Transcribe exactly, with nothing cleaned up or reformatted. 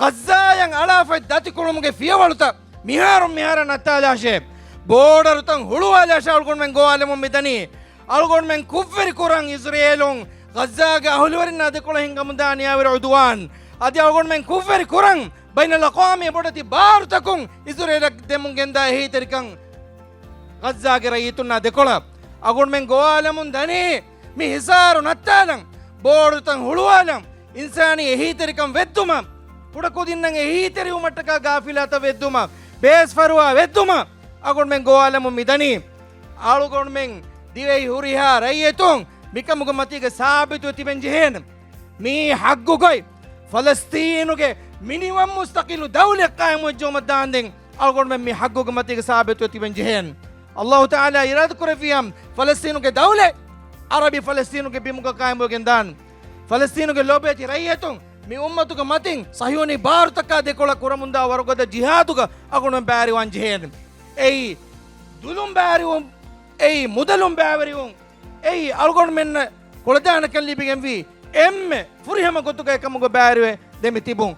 ޣައްޒާޔަށް އަޅާފައި ދަތިކުޅުމުގެ ފިޔަވަޅުތައް މިހާރުން މިހާރަށް ނައްތާލާށޭ. ބޯޑަރުތައް ހުޅުވާލާށޭ. އަޅުގަނޑުމެން ގޮވާލަމުން މިދަނީ. އަޅުގަނޑުމެން ކުށްވެރި ކުރަން އިޒްރޭލުން ޣައްޒާގެ އަހުލުވެރިންނާ ދެކޮޅަށް ހިންގަމުންދާ ނިޔާވެރި ޢުދުވާން. އަދި އަޅުގަނޑުމެން ކުށްވެރި ކުރަން ބައިނަލްއަޤްވާމީ ބޮޑެތި ބާރުތަކުން އިޒްރޭލަށް ދެމުން ގެންދާ އެހީތެރިކަން ޣައްޒާގެ ރައްޔިތުންނާ ދެކޮޅަށް. އަޅުގަނޑުމެން ގޮވާލަމުން ދަނީ މި ހިސާރު ނައްތާލަން، ބޯޑުތައް ހުޅުވާލަން، އިންސާނީ އެހީތެރިކަން ވެއްދުމަށް، ކުޑަކުދިންނަށް އެހީތެރިވުމަށްޓަކާ ގާފިލާތައް ވެއްދުމަށް، ބޭސްފަރުވާ ވެއްދުމަށް އަޅުގަނޑުމެން ގޮވާލަމުން މިދަނީ. އަޅުގަނޑުމެން ދިވެހި ހުރިހާ ރައްޔިތުން މިކަމުގެ މަތީގަ ސާބިތުވެ ތިބެން ޖެހޭނެ. މީ ޙައްޤުގައި ފަލަސްޠީނުގެ މިނިވަން މުސްތަޤިލު ދައުލަތް ޤާއިމުވެއްޖެއުމަށް ދާންދެން އަޅުގަނޑުމެން މި ޙައްޤުގެ މަތީގަ ސާބިތުވެ ތިބެން ޖެހޭނެ. ﷲ ތަޢާލާ އިރާދަކުރެއްވިއްޔާ ފަލަސްޠީނުގެ ދައުލަތް ޢަރަބި ފަލަސްޠީނުގެ ބިމުގަ ޤާއިމުވެގެން ދާން. ފަލަސްޠީނުގެ ލޯބިވެތި ރައްޔިތުން މި އުއްމަތުގެ މަތިން ޞަހިޔޫނީ ބާރުތަކާ ދެކޮޅަށް ކުރަމުންދާ ވަރުގަދަ ޖިހާދުގަ އަޅުގަނޑުމެން ބައިވެރިވާން ޖެހޭނެ. އެއީ ދުލުން ބައިވެރިވުން، އެއީ މުދަލުން ބައިވެރިވުން، އެއީ އަޅުގަނޑުމެންނަށް ކުޅަދާނަކަން ލިބިގެންވީ އެންމެ ފުރިހަމަ ގޮތުގައި ކަމުގަ ބައިވެރިވެ ދެމި ތިބުން.